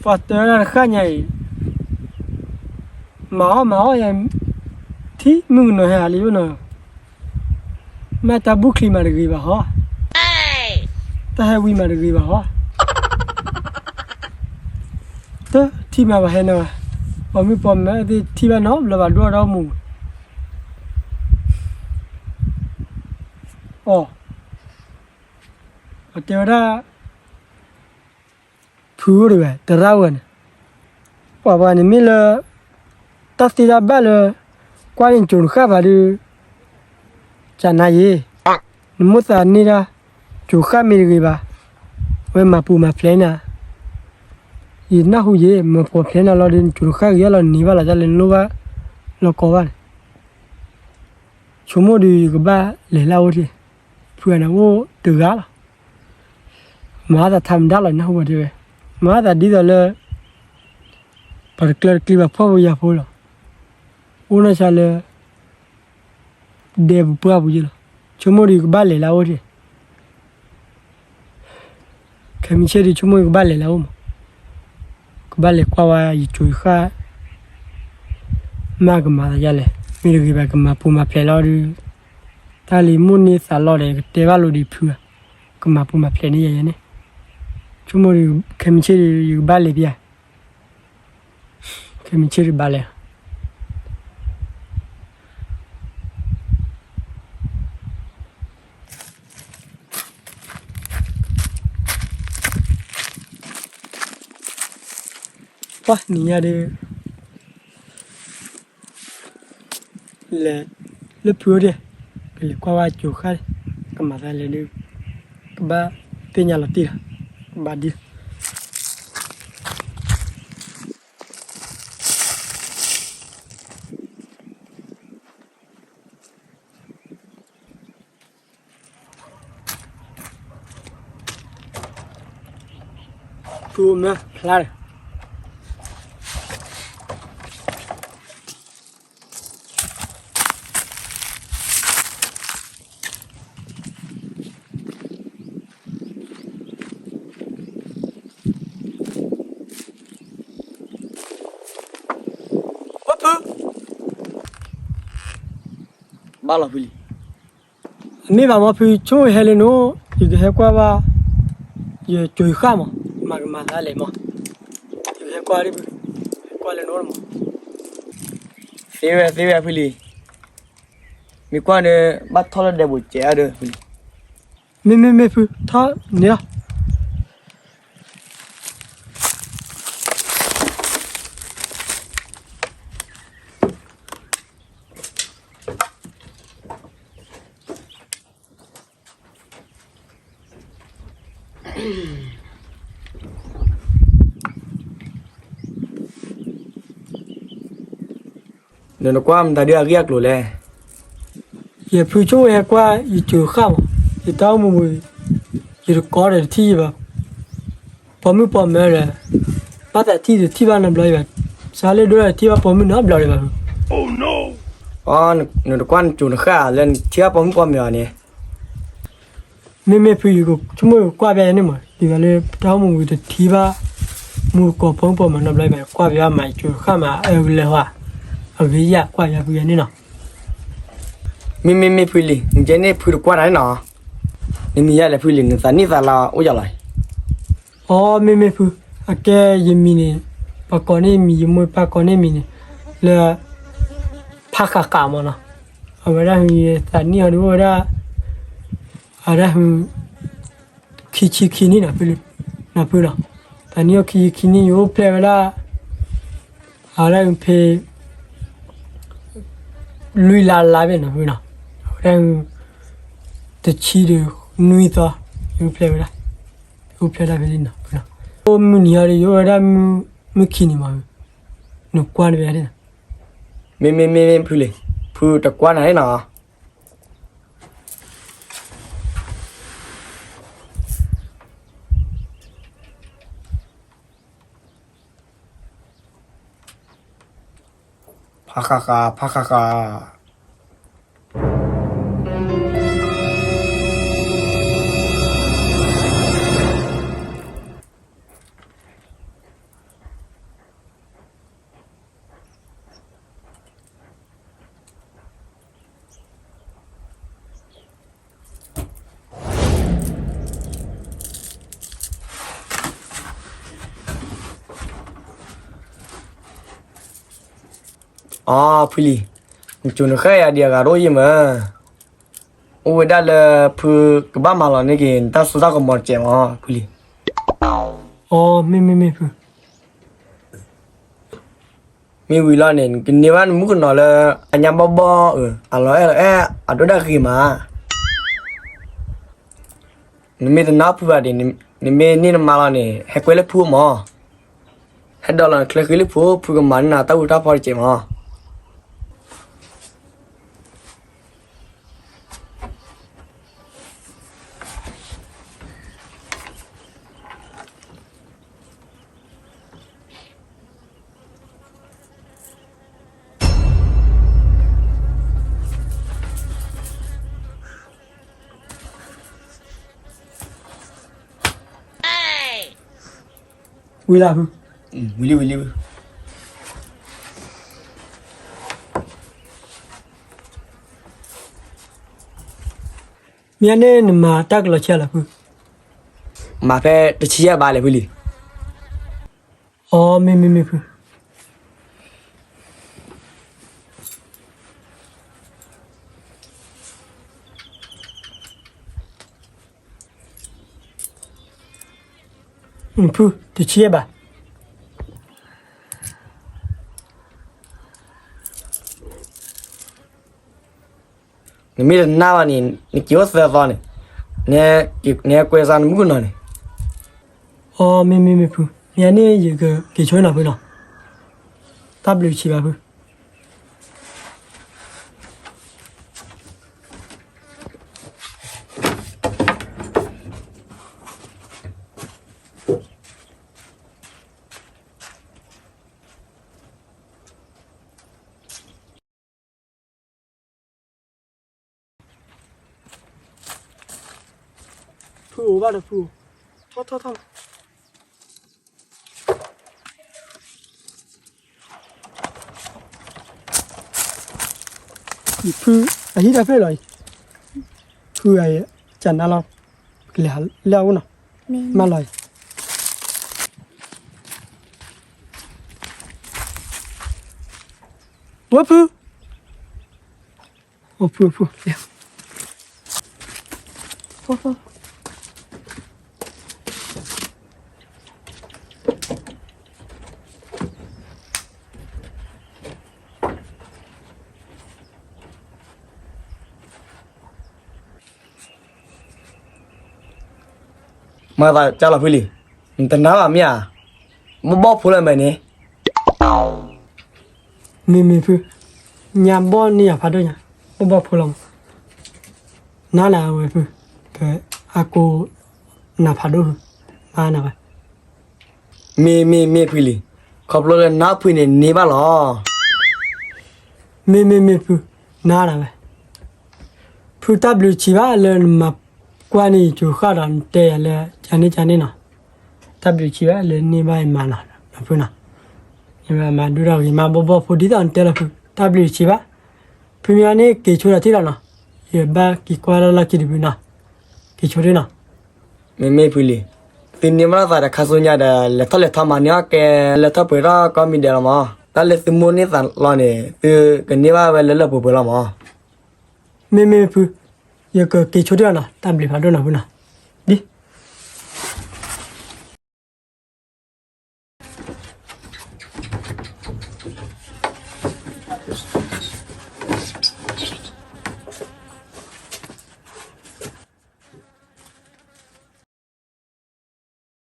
ပှၤတဲဝဲဒၣ်တဃၣ်ညါအံၤ, မၤအီၣ်မၤအီၣ်ယၤ, ထံၣ်မုၣ်ကနီၤဟဲဟးလံဝဲနီၤ, မ့ၢ်တၢ်ဘူၣ်ချံမးတဂ့ၤဘၣ်ဟီ, တၢ်ဟဲဝံၤမးတဂ့ၤဘၣ်ဟီ, တထံၣ်မးဘၣ်ဟဲနီၤ, ပိာ်မုၣ်ပိာ်မၢၤသ့ၣ်ထံၣ်ဘၣ်နီတဘျီဘၣ် ဒိၣ်ဒီမူၤ, အီၤ, ပတဲဝဲဒၣ် ဖုအိၣ်တဂၤ တရၣ်ဝဲန့ၣ်, ပှၤပှၤန့ၣ်မ့ၢ်လၢ တၢ်သ့တၢ်ဘၣ်လၢ ကွၢ်န့ၣ်ကၠိၤတဃၣ်ဘၣ်ဒီး ကနၤယ့, နမိၣ်သးန့ၢ်ဒၣ် ကၠိၤဃၣ်မ့ၢ်တဂ့ၤဘၣ်, ဝဲမၤပူၤမၤဖျဲးနၤ, ယနၢ်ဟူယ့ မၤပူၤဖျဲးနၤလီၤဒီး နကၠိၤတဃၣ်ဂ့ၤလီၤ နန့ၢ်ဘၣ်လီၤတၢ်လၢနလိၣ်ဘၣ် လီၤကီဘၣ်န့ၣ်, ဆိကမိၣ်ဒီးယကဘၣ်လဲၤလၢအအိၣ်တ့ၢ်, ဖုဂၤန့ၣ်အိၣ်တဂၤလီၤ မၤအသးထါမတၤလီၤ နၢ်ဟူဘၣ်တဲဝဲ, မၤအသးဒ်သိးလၢ ပှၤတကျၢၤတကျံၤဘၣ်ဖှီၣ်ဖိယာ်ဖိလီၤ. အိၣ်နီၢ်ဆါလၢ ဒဲပူၤပှၢ်ပူၤယ့ၢ်လီၤ. ဆိကမိၣ်ဒီးယကဘၣ်လဲၤလၢအအိၣ်တ့ၢ်, ခဲမုၢ်ဆ့ၣ်ဒီးဆိကမိၣ်ယကဘၣ်လဲၤလၢအအိၣ်မး, ကဘၣ်လဲၤကွၢ်ဝဲယကၠိၤယဃၣ် မ့ၢ်ကမၤသးယါလဲၣ်, မ့ၢ်တဂ့ၤဘၣ်ကမၤပူၤမၤဖျဲးလီၤဒီး တၢ်လံၤမိၣ်န့ၢ်သးလီၤဒီး ကတဲဘၣ်လိာ်ဒီးဖုဂၤ, ကမၤပူၤမၤဖျဲးန့ၢ်ယၤယဲန့ၣ်, ဆိကမိၣ်ဒီး ခဲမုၢ်ဆ့ၣ်ဒီးယကဘၣ်လဲၤပျၢ်, ခဲမုၢ်ဆ့ၣ်ဒီးဘၣ်လဲၤ ပှၢ်နံၤညါဒီး လဲၤလၢဖုအိၣ်ဒံး, ကလဲၤကွၢ်ဝဲကၠိၤဃၣ်, ကမၤသးလဲၤဒီး ကဘၣ်သ့ၣ်ညါလီၤတံၢ်လီၤ, ကဘၣ်ဒ် ဖုမၢဖျါဒီး ဖု ဘၣ်လီၤဖုလံ. အမ့ၢ်ဘၣ်မ့ၢ်ဖု ဆိကမိၣ်ဟဲလၢနအိၣ် ယကဟဲကွၢ်ဘၣ် ယကၠိၤယဃၣ်မး, မၤကမၤသးလဲၣ်မး, ယကဟဲကွၢ်လၢ ဟဲကွၢ်လၢနအိၣ်မး. သ့ဝဲသ့ဝဲဖုလံ. မ့ၢ်ကွၢ်န့ၣ် ဘၣ်ထီၣ်လၢဒဲးဘိးစဲးအါဒီးဖုလံ. မ့မ့မ့ၢ်ဖု ထီၣ်န့ၣ်လီၤ. နတကွၢ်မတၤဒုးအဂ့ၢ်အကျိၤလဲၣ်. ယဖုဆိကမိၣ်ဟဲကွၢ်ယကၠိၤဃၣ်မး, ယတၢ်အိၣ်မူပူၤ, ယတကိးဒီးတထံၣ်ယဘၣ်. ပိာ်မုၣ်ပိာ်မၢၤဒီး ဘၣ်သးထံၣ်တထံၣ်ဘၣ်နီတဘျီဘၣ်. စးလၢဒိၣ်ဒီးတထံၣ်ဘၣ်ပိာ်မုၣ်နီတဘျီဘၣ်. နတကွၢ်နကၠိၤနဃၣ်လၢနထံၣ်ဘၣ်ပိာ်မုၣ်ပိာ်မၢၤအီၤန့ၣ်. မ့မ့ၢ်ဖု ယဆိကမိၣ်ယကကွၢ်ပျဲယၤန့ၣ်မး, ဒ်သိးလၢပတၢ်အိၣ်မူပူၤတထံၣ်ဘၣ် မူတကိးပိာ်မုၣ်ပိာ်မၢၤနီတဘျီဘၣ် ကွၢ်ပျဲဘၣ်မး ယကၠိၤဃၣ်မး အၢကလဲၤဟီ, အဂ့ၤယၤကွၢ်ယၤဖုယၤန့ၣ်နီၤ. မ့မ့မ့ၢ်ဖုလံ, နကဲန့ၣ်ဖုတကွၢ်နၤန့ၣ်နီၤ. နမံၤယၤလဲၣ်ဖုလံ, နသးနံၣ်သးလါအိၣ်ယၤလီၤ. အိ မ့မ့ၢ်ဖု, အကဲယမံၤန့ၣ်, ပှၤကိးန့ၢ်မံၤ ယမိၢ်ပၢ်ကိးန့ၢ်မံၤန့ၣ်, လၢ ဖးဃးဃးမးနီၤ. အဝဲဒၣ်ဟူ ယသးနံၣ်အီၤဒုးအိၣ်ဝဲဒၣ် အဝဲဒၣ်ဟူ ခံဆံခံနံၣ်နီၤဖုလံ, နီၤဖုနီၤ. သးနံၣ်အီၤခံဆံခံနံၣ် ယအိၣ်ဖျဲၣ်ဝဲဒၣ် အဝဲဒၣ်ဟူဖဲ လွံၢ်လါလါဘ့ၣ်နီၤဖုနီၤ. အဝဲဒၣ်ဟူ တဆံဒီးနွံသီ ယအိၣ်ဖျဲၣ်ဝဲဒၣ်, ယအိၣ်ဖျဲၣ်ဒၣ်ဖဲန့ၣ်နီၤဖုနီၤ. အိၣ်မုၢ်နံၤအီၤဒီး ယအိၣ်ဝဲဒၣ်မုၢ်ခံနံၤမး, နကွၢ်န့ၣ်ဝဲဒၣ် မ့မ့မ့မ့ၢ်ဖုလံ, ဖုတကွၢ်နၤန့ၣ်နီၤ. ဖးဃးဃး ဖးဃးဃး. အီ ဖုလံၤ, နကိၤနဃဲယၤဒံးအဂၤတအိၣ်ယံၤမး, အိၣ်ဝဲဒၣ်လၢဖုကဘၣ်မၤလီၤန့ၢ်က့ၤ နတၢ်စိတၢ်ကမီၤတစဲးမး ဖုလံၤ. အီ မ့ၢ်မ့ၢ်မ့ၢ်ဖု မ့ၢ်ဝံၤလီၤန့ၣ် နကန့ၢ်ဘၣ်နမုၣ်ကနီၤလၢ အညါဘီၣ်ဘီၣ်ဧၢ, အလီၤအဲၣ်လီၤအဲၣ် အဒိၣ်ဒၣ်ဂ့ၤမး. နမ့ၢ်တနာ်ဖုဘၣ်ဒီး နမ့ၢ်န့ၢ်နမါလီၤန့ၣ် ဟဲကွဲလၢဖုအိၣ်မး, ဟဲဒိးလီၤနချၢဃံလၢဖုအိၣ် ဖုကမၤန့ၢ်နၤတၢ်အူတၢ်ဖီတစဲးမး. ဝံၤလၢဖု, ဝံၤလံ ဝံၤလံ, မ့ၢ်န့ၣ်နမၤတၢ်ကလီၤဆံးလီၤဖု, မၤဖဲတဆံယဲၢ်ဘးလဲၣ်ဖုလံၤ. အီ မ့ၢ်မ့ၢ်မ့ၢ်ဖု ဖု တဆံယဲၢ်ဘး. နမ့ၢ်တနာ်ဘၣ်န့ၣ် နက့ၤအိၣ်သၢသီန့ၣ်, နကွဲးစးနမုၣ်ကနီၤန့ၣ်. အီ မ့ၢ်မ့ၢ်မ့ၢ်ဖု, မ့ၢ်န့ၣ်ယကက့ၤဆိနီၤဖုနီၤ, တၢ်ဘျုးဆံးဘၣ်ဖု. ဖုအိၣ်ဘၣ်ဒီးဖု, ထီၣ်ထီၣ်ထီၣ်, ဖု, အဟံၣ်တၢ်ဖျၢၣ်လီၤအံၤ, ဖုအံၤ, ကနါလီၤ, ကလဲၤဟးလၢအအိၣ်နီၤ, မၢလီၤအံၤ, ဝဲဖု အိၣ်ဖုဖု, မၤသးကၢ်လီၤဖုလံၤ, နတနာ်ဘၣ်မ့ၢ်ဧါ, ဘီၣ်ဘီၣ်ဖိလၢမဲာ်န့ၣ်. မ့ၢ်မ့ၢ်ဖု, ညါဘီၣ်န့ၢ်ယၤဖးဒိၣ်ညါ, ဘီၣ်ဘီၣ်ဖိလီၤမး, နၤနၤဝဲဖု, အကိးနၤဖးဒိၣ်ဖု, မၤနၤဝဲ. မ့ၢ်မ့ၢ်မ့ၢ်ဖုလံၤ, ခီဖျိလၢနါဖုန့ၣ်န့ၢ်ဘၣ်လီၤ. မ့ၢ်မ့ၢ်မ့ၢ်ဖု, နၤနၤဝဲ. ဖုတၢ်ဘျုးဆံးဘၣ်လၢနမၤကွၢ်န့ၢ်ယကိၤဃၣ်ဒီးနတဲယၤလၢ ကန့ၣ်ကန့ၣ်နီၤ, တၢ်ဘျုးဆံးဘၣ်လၢန့ၢ်ဘၣ်ယမါနီၤ, ဖုနီၤ, ယမၤဒုးဒီးဂ့ၤမါဘီၣ်ဘီၣ်ဖိဒ်သိးနတဲလီၤဖု, တၢ်ဘျုးဆံးဘၣ်. ဖုမ့ၢ်န့ၣ်က့ၤဆိဒီးထံၣ်လီၤနီၤ, ယဘၣ်က့ၤကွၢ်လၢလီၢ်ခံတဖုနီၤ, က့ၤဆိထံၣ်နီၤ. မ့မ့ၢ်ဖုလံၤ, သုန့ၢ်ဘၣ်သးဒီးခါဆူညါဒီး လဲၤထီၣ်လဲၤထီမၤန့ၢ်အီၣ်ကဲ လဲၤထီၣ်ပှဲၤထီၣ်ကိးမံၤဒဲးလီၤမး, တၢ်လၢသုမိၢ်န့ၢ်သးလီၤန့ၣ် သုကန့ၢ်ဘၣ်ဝဲလၢလၢပှဲၤပှဲၤလီၤမး. မ့မ့ၢ်ဖု, ယကက့ၤဆိထံၣ်လီၤနီၤ, တၢ်ဘျုးဖးဒိၣ်နီၤဖုနီၤ.